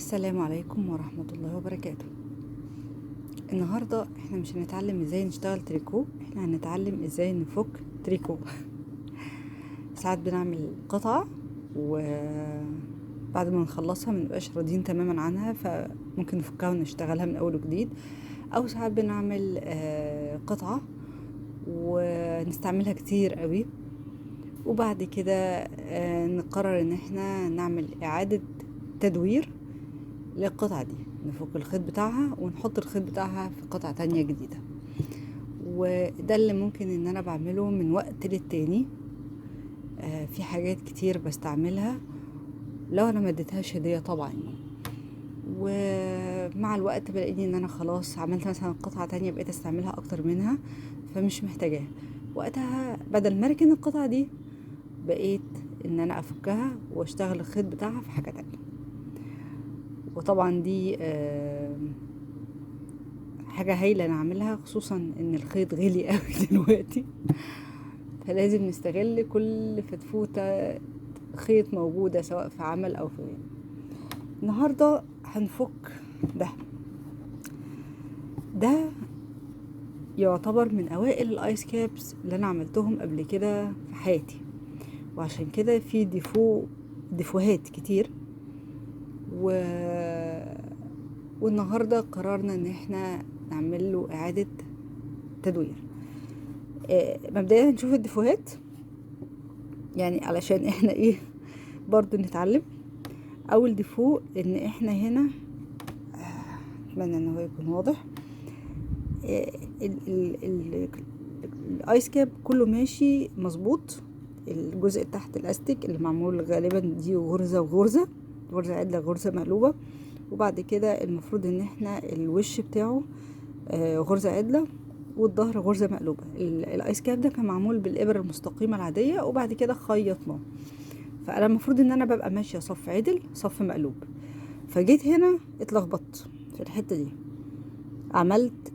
السلام عليكم ورحمة الله وبركاته. النهاردة احنا مش هنتعلم ازاي نشتغل تريكو، احنا هنتعلم ازاي نفك تريكو. ساعات بنعمل قطعة وبعد ما نخلصها منبقاش راضيين تماما عنها، فممكن نفكها ونشتغلها من اول وجديد، او ساعات بنعمل قطعة ونستعملها كتير قوي، وبعد كده نقرر ان احنا نعمل اعادة تدوير للقطعة دي، نفك الخيط بتاعها ونحط الخيط بتاعها في قطعة تانية جديدة. وده اللي ممكن ان انا بعمله من وقت للتاني. في حاجات كتير بستعملها لو انا ما اديتهاش هدية طبعا، ومع الوقت بلاقيني ان انا خلاص عملت مثلا قطعة تانية بقيت استعملها اكتر منها فمش محتاجاها وقتها. بدل ما اركن القطعة دي بقيت ان انا افكها واشتغل الخيط بتاعها في حاجة تانية. وطبعا دي حاجة هايلة نعملها، خصوصا ان الخيط غالي قوي دلوقتي، فلازم نستغل كل فتفوتة خيط موجودة سواء في عمل او في غيره. النهاردة هنفك ده يعتبر من اوائل ال ice caps اللي انا عملتهم قبل كده في حياتي، وعشان كده في ديفوهات كتير. والنهاردة قررنا ان احنا نعمل له اعادة تدوير. مبدئيا هنشوف الديفوهات يعني علشان احنا ايه برضو نتعلم. اول défaut ان احنا هنا، اتمنى ان هو يكون واضح، ال ice cap كله ماشي مظبوط. الجزء تحت الاستيك اللي معمول غالبا دي غرزة وغرزة، غرزة عدلة غرزة مقلوبة، وبعد كده المفروض ان احنا الوش بتاعه غرزة عدلة والظهر غرزة مقلوبة. ال ice cap ده كان معمول بالابر المستقيمة العادية وبعد كده خيطناه، فانا المفروض ان انا ببقى ماشية صف عدل صف مقلوب. فجيت هنا اتلخبطت في الحتة دي، عملت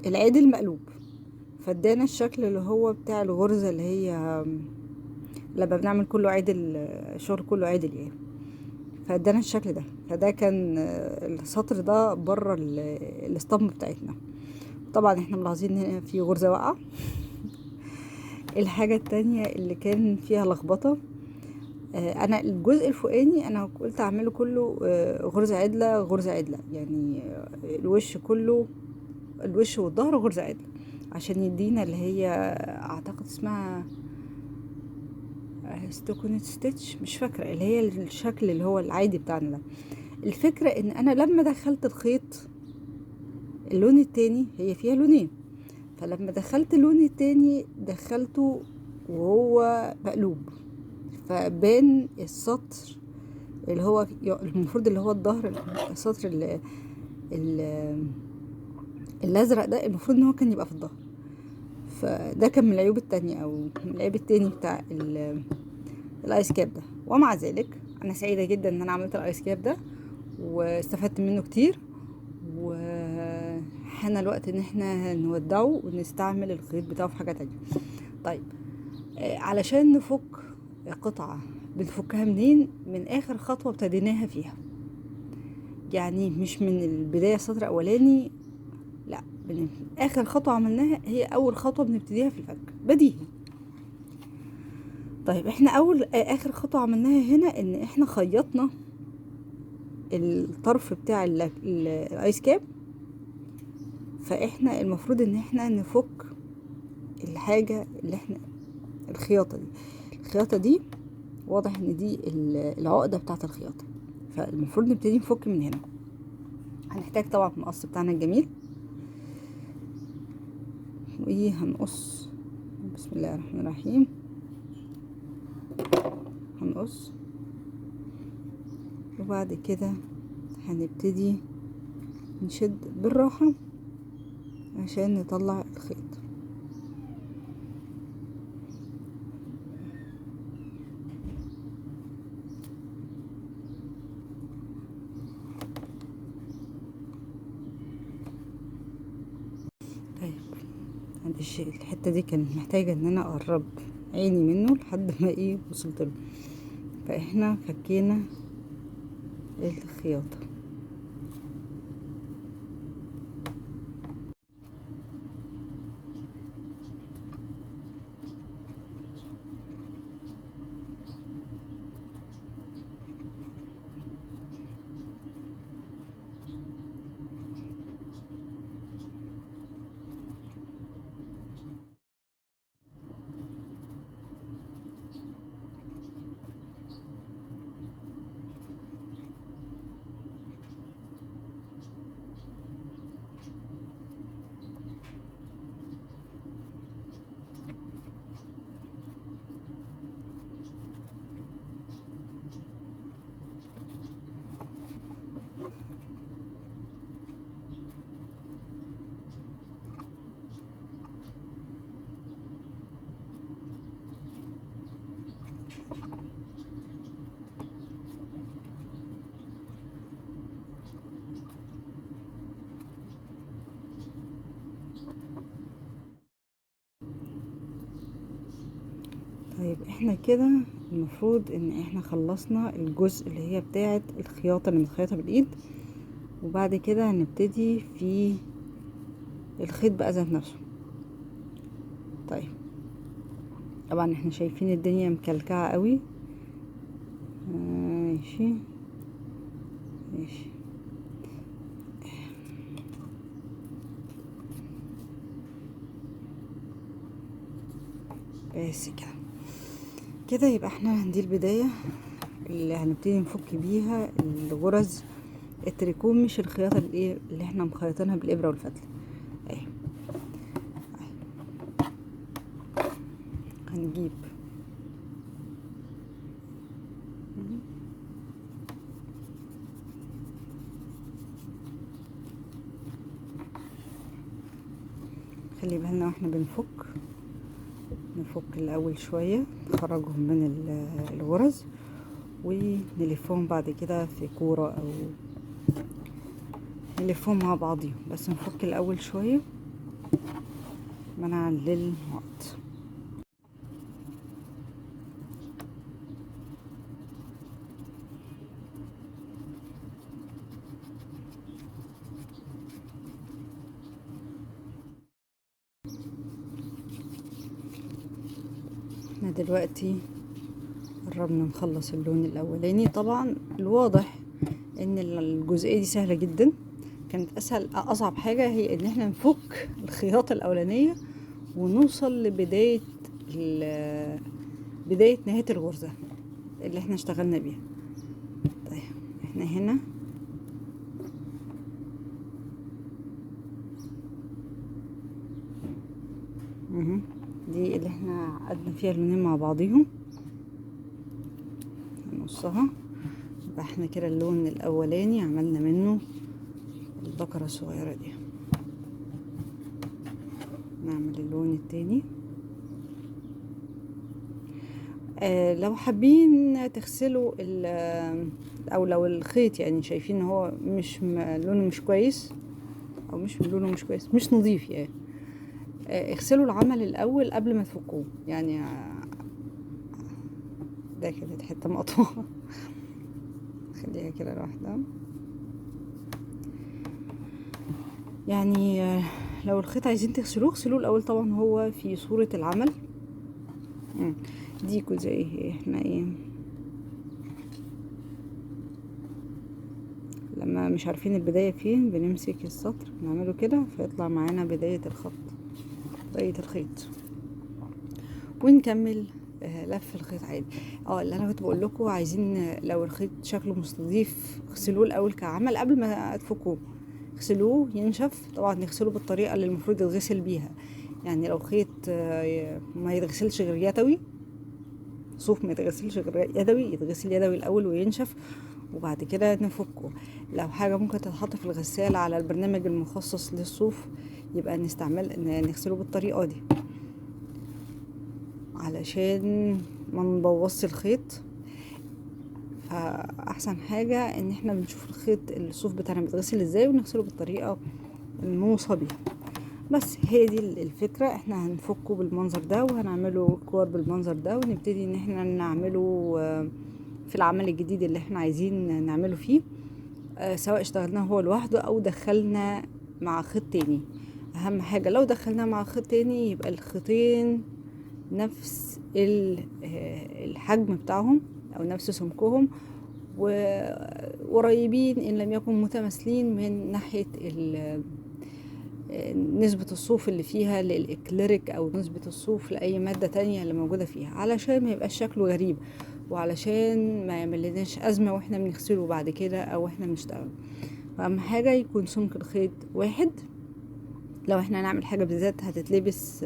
العدل مقلوب، فادانا الشكل اللي هو بتاع الغرزة اللي هي لما بنعمل كله عدل، الشغل كله عدل يعني، فادانا الشكل ده. فده كان السطر ده بره الاسطمبة بتاعتنا. طبعا احنا ملاحظين هنا في غرزة واقعة. الحاجة التانية اللي كان فيها لخبطة، انا الجزء الفوقاني انا قلت اعمله كله غرزة عدلة غرزة عدلة، يعني الوش كله، الوش والظهر غرزة عدلة، عشان يدينا اللي هي اعتقد اسمها stockinette stitch، مش فاكرة، اللي هي الشكل اللي هو العادي بتاعنا ده. الفكرة ان انا لما دخلت الخيط اللون التاني، هي فيها لونين، فلما دخلت اللون التاني دخلته وهو مقلوب، فبان السطر اللي هو المفروض اللي هو الظهر، السطر الازرق ده المفروض ان هو كان يبقى في الظهر. فده كان من العيوب التانية او من العيب التاني بتاع ال ice cap ده. ومع ذلك انا سعيدة جدا ان انا عملت ال ice cap ده واستفدت منه كتير، وحان الوقت ان احنا نودعه ونستعمل الخيط بتاعه في حاجة تانية. طيب، علشان نفك قطعة بنفكها منين؟ من اخر خطوة ابتديناها فيها، يعني مش من البداية سطر اولاني، لا، من اخر خطوة عملناها هي اول خطوة بنبتديها في الفك بديهي. طيب احنا اخر خطوة عملناها هنا ان احنا خيطنا الطرف بتاع الايس كاب، فاحنا المفروض ان احنا نفك الحاجة اللي احنا الخياطة دي. الخياطة دي واضح ان دي العقدة بتاعت الخياطة، فالمفروض نبتدي نفك من هنا. هنحتاج طبعا المقص بتاعنا الجميل، وهنقص. بسم الله الرحمن الرحيم. هنقص وبعد كده هنبتدي نشد بالراحة عشان نطلع الخيط. طيب معلش الحتة دي كانت محتاجة ان انا اقرب عيني منه لحد ما وصلت له. فاحنا فكينا الخياطة. طيب احنا كده المفروض ان احنا خلصنا الجزء اللي هي بتاعه الخياطة اللي متخيطة بالايد، وبعد كده هنبتدي في الخيط بقى ذات نفسه. طيب طبعا احنا شايفين الدنيا مكلكعة قوي. ماشي ماشي. بس كده كده يبقى احنا دي البداية اللي هنبتدي نفك بيها الغرز التريكو، مش الخياطة اللي احنا مخيطينها بالابرة والفتلة. اهي هنجيب خلي بالنا واحنا بنفك، نفك الاول شوية، نخرجهم من الغرز ونلفهم بعد كده في كورة او نلفهم مع بعضيهم، بس نفك الاول شوية منعا للوقت. احنا دلوقتي قربنا نخلص اللون الاولاني. طبعا الواضح ان الجزئية دي سهلة جدا، كانت اسهل اصعب حاجة هي ان احنا نفك الخياطة الاولانية ونوصل لبداية بداية نهاية الغرزه اللي احنا اشتغلنا بيها. طيب احنا هنا دي اللي احنا عقدنا فيها اللونين مع بعضيهم، هنقصها. يبقى احنا كده اللون الاولاني عملنا منه البكرة الصغيرة دي. نعمل اللون التاني. لو حابين تغسلوا او لو الخيط يعني شايفين ان هو مش لونه مش كويس، او مش لونه مش كويس، مش نظيف يعني، اغسلوا العمل الاول قبل ما تفكوه. يعني ده كانت حتة مقطوعة، خليها كده لوحدها. يعني لو الخيط عايزين تغسلوه اغسلوه الاول، طبعا هو في صوره العمل. دي زي احنا ايه لما مش عارفين البداية فين بنمسك السطر نعمله كده فيطلع معانا بداية الخط، بداية الخيط، ونكمل لف الخيط عادي. اللي انا كنت بقول لكم عايزين لو الخيط شكله مش نظيف اغسلوه الاول كعمل قبل ما تفكوه، اغسلوه ينشف. طبعا نغسله بالطريقة اللي المفروض يتغسل بيها، يعني لو خيط ما يتغسلش غير يدوي، صوف ما يتغسلش غير يدوي، يتغسل يدوي الاول وينشف وبعد كده نفكه. لو حاجة ممكن تتحط في الغسالة على البرنامج المخصص للصوف يبقى نستعمل نغسله بالطريقة دي علشان ما نبوظش الخيط. فاحسن حاجة ان احنا بنشوف الخيط الصوف بتاعنا بيتغسل ازاي ونغسله بالطريقة الموصى بيها. بس هي دي الفكرة. احنا هنفكه بالمنظر ده وهنعمله كور بالمنظر ده، ونبتدي ان احنا نعمله في العمل الجديد اللي احنا عايزين نعمله فيه، سواء اشتغلناه هو لوحده او دخلنا مع خيط تاني. اهم حاجة لو دخلناه مع خيط تاني يبقى الخيطين نفس الحجم بتاعهم او نفس سمكهم، وقريبين ان لم يكن متماثلين من ناحية نسبة الصوف اللي فيها للإكليريك او نسبة الصوف لأي مادة تانية اللي موجودة فيها، علشان ما يبقاش شكله غريب، وعلشان ما يعملناش أزمة واحنا بنغسله بعد كده او احنا بنشتغل. فأهم حاجة يكون سمك الخيط واحد. لو احنا هنعمل حاجة بالذات هتتلبس،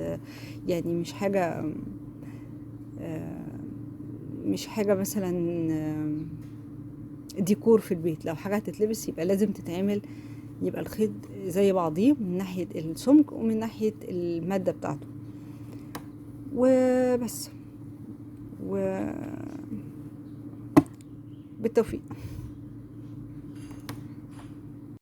يعني مش حاجة، مش حاجة مثلا، ديكور في البيت، لو حاجة هتتلبس يبقى لازم تتعمل، يبقى الخيط زي بعضيه من ناحية السمك ومن ناحية المادة بتاعته وبس. و بالتوفيق.